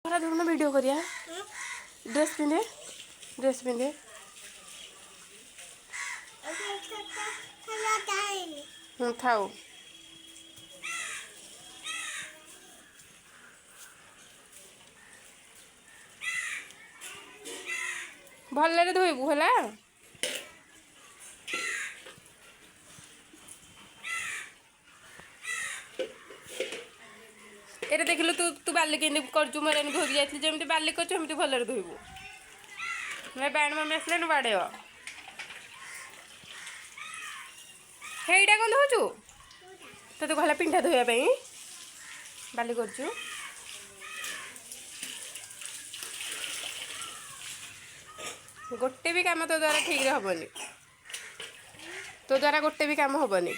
ଖରା ଦେଖୁନ ଭିଡ଼ିଓ କରିବା। ଡ୍ରେସ୍ ପିନ୍ଧେ, ଡ୍ରେସ୍ ପିନ୍ଧେ। ହୁଁ, ଥାଉ। ଭଲରେ ଧୋଇବୁ ହେଲା। ଏଇଟା ଦେଖିଲୁ ତୁ, ତୁ ବାଲି କେମିତି କରୁଛୁ? ମୋର ଏମିତି ଧୋଇକି ଯାଇଥିଲି, ଯେମିତି ବାଲି କରୁଛୁ ଏମିତି ଭଲରେ ଧୋଇବୁ। ବ୍ୟାଣ୍ଡ ମମି ଆସିଲେ ବାଡ଼େଇବ। ହେଇଟା କ'ଣ ଧୋଉଛୁ? ତୋତେ କହିଲା ପିଣ୍ଢା ଧୋଇବା ପାଇଁ, ବାଲି କରୁଛୁ। ଗୋଟେ ବି କାମ ତୋ ଦ୍ୱାରା ଠିକରେ ହବନି। ତୋ ଦ୍ୱାରା ଗୋଟେ ବି କାମ ହବନି।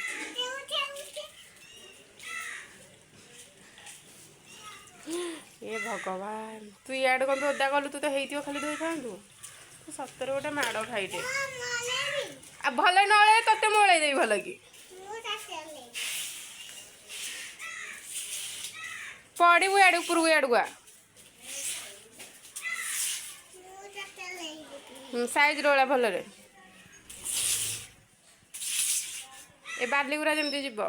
ଏ ଭଗବାନ, ତୁ ଇଆଡ଼େ କ'ଣ ଓଦା କଲୁ? ତୁ ତ ହେଇଥିବ ଖାଲି ଧୋଇଥାନ୍ତୁ। ତୁ ସତରେ ଗୋଟେ ମାଡ଼ ଖାଇଦେ। ଆଉ ଭଲ ନଳେ ତତେ ମୁଁ ଓଳେଇ ଦେବି ଭଲ କି। ପଡ଼ିବୁ ଇଆଡ଼େ ଉପରକୁ, ଇଆଡ଼କୁ ଆ। ସାଇଜ୍ ରୋଳା ଭଲରେ, ଏ ବାଲି ଗୁରା ଯେମିତି ଯିବ।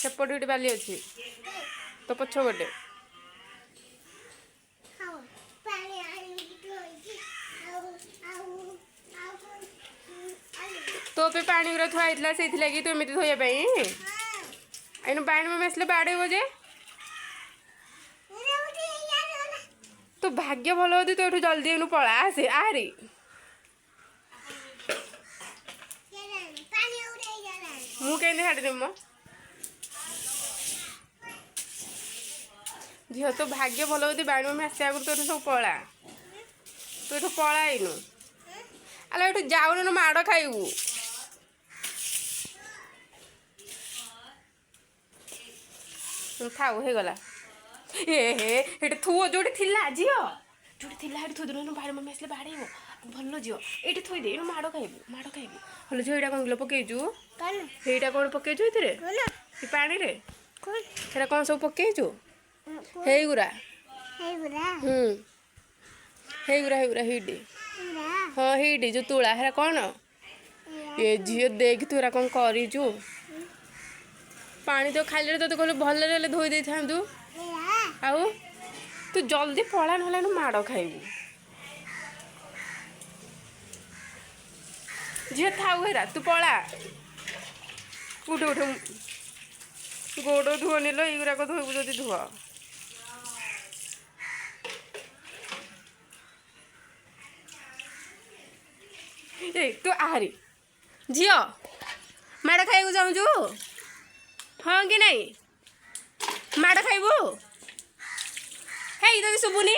ସେପଟେ ଗୋଟେ ବାଲି ଅଛି ତ ପଛ ଗୋଟେ। ତୋ ପାଇଁ ପାଣି ଗୁରା ଥୁଆ ହେଇଥିଲା, ସେଇଥିଲାଗି ତୁ ଏମିତି ଧୋଇବା ପାଇଁ। ଏଇନୁ ପାଣି ମମି ଆସିଲେ ବାଡ଼େଇବ ଯେ। ତୋ ଭାଗ୍ୟ ଭଲ ଯଦି ତୁ ଏଠୁ ଜଲ୍ଦି ଏଇନୁ ପଳା ଆସେ ଆହାରି। ମୁଁ କେମିତି ଛାଡ଼ିଦେବି ମ ଝିଅ? ତୋ ଭାଗ୍ୟ ଭଲ ଯଦି ବାଣୀ ମମି ଆସିବା ଆଗରୁ ତୁ ଏଠୁ ସବୁ ପଳା। ତୁ ଏଠୁ ପଳା ଏଇନୁ। ଆଲେ ଏଠୁ ଯାଉନୁ, ମାଡ଼ ଖାଇବୁ। ଥାଉ, ହେଇଗଲା। ଏ ହେ, ଏଠି ଥୁଅ ଯୋଉଠି ଥିଲା ଝିଅ, ଯୋଉଠି ଥିଲା ସେଠି ଥୋଇ ଦେଲୁ। ବାଡ଼ି ମମି ଆସିଲେ ବାଡ଼େଇବ। ଭଲ ଝିଅ, ଏଇଠି ଥୋଇଦେ। ଏଇନୁ ମାଡ଼ ଖାଇବୁ, ମାଡ଼ ଖାଇବୁ। ଭଲ ଝିଅ, ଏଇଟା କ'ଣ କିଲୋ ପକେଇଛୁ? ଏଇଟା କ'ଣ ପକେଇଛୁ ଏଥିରେ, ଏ ପାଣିରେ? ସେଟା କ'ଣ ସବୁ ପକେଇଛୁ? ହେଇଗୁରା, ହୁଁ, ହେଇଗୁରା, ହେଇଗୁରା, ହେଇଟି। ହଁ, ହେଇଟି ଯୋଉ ତୁଳା, ହେରା କ'ଣ? ଏ ଝିଅ, ଦେଖ ତୁ ଏରା କ'ଣ କରିଛୁ। ପାଣି ତ ଖାଲିରେ ତୋତେ କହିଲେ ଭଲରେ ହେଲେ ଧୋଇ ଦେଇଥାନ୍ତୁ। ଆଉ ତୁ ଜଲ୍ଦି ପଳା, ନହେଲେ ଏଇନୁ ମାଡ଼ ଖାଇବୁ। ଝିଅ, ଥାଉ ହେରା, ତୁ ପଳା। ଉଠେ, ଉଠେ। ଗୋଡ଼ ଧୁଅନି ଲୋ, ଏଇଗୁରାକ ଧୋଇବୁ ଯଦି ଧୁଅ। ଏଇ ତୁ ଆହାରି। ଝିଅ, ମାଡ଼ ଖାଇବାକୁ ଚାହୁଁଛୁ, ହଁ କି ନାଇଁ? ମାଡ଼ ଖାଇବୁ? ହେଇ, ତୋତେ ଶୁଭୁନି?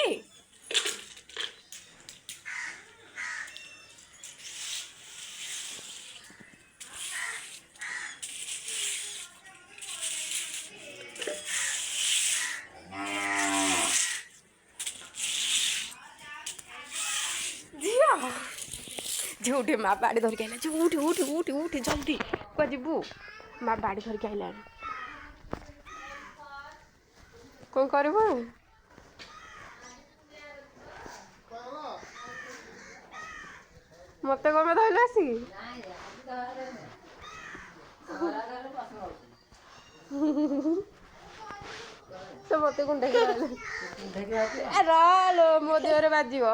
ଝିଅ, ଝିଅ, ଉଠେ। ମା ବାଡ଼ି ଧରିକି ଆଇଲା। ଝିଅ, ଉଠେ, ଉଠେ, ଉଠେ, ଉଠେ ଜଲ୍ଦି। କୁଆ ଯିବୁ? ମା ବାଡ଼ି ଧରିକି ଆଇଲାଣି। କ'ଣ କରିବୁ ମତେ? କଣ ଧଇଲୁ ଆସିକି? ସେ ମତେ କୁଣ୍ଢେଇକି ରଲୋ, ମୋ ଦେହରେ ବାଜିବ।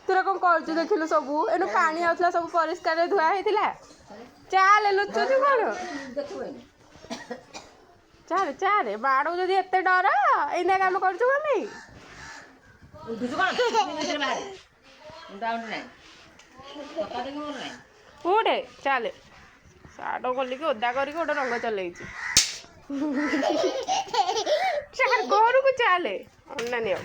ତୋର କ'ଣ କରୁଛୁ ଦେଖିଲୁ ସବୁ। ଏଣୁ ପାଣି ଆଉଥିଲା, ସବୁ ପରିଷ୍କାରରେ ଧୁଆ ହେଇଥିଲା। ଚାଲେ, ଲୁଚୁଛୁ କ'ଣ? ଚାଲେ, ଚାଲେ। ମାଡ଼କୁ ଯଦି ଏତେ ଡର, ଏଇନା କାମ କରୁଛୁ କ'ଣ ପାଇଁ? ଉଠେ, ଚାଲେ। ସାର୍ଟ ଖୋଲିକି ଓଦା କରିକି ଗୋଟେ ରଙ୍ଗ ଚଲେଇଛି। ଚାଲ, ଘରକୁ ଚାଲେ। ଅନାନି ଆଉ।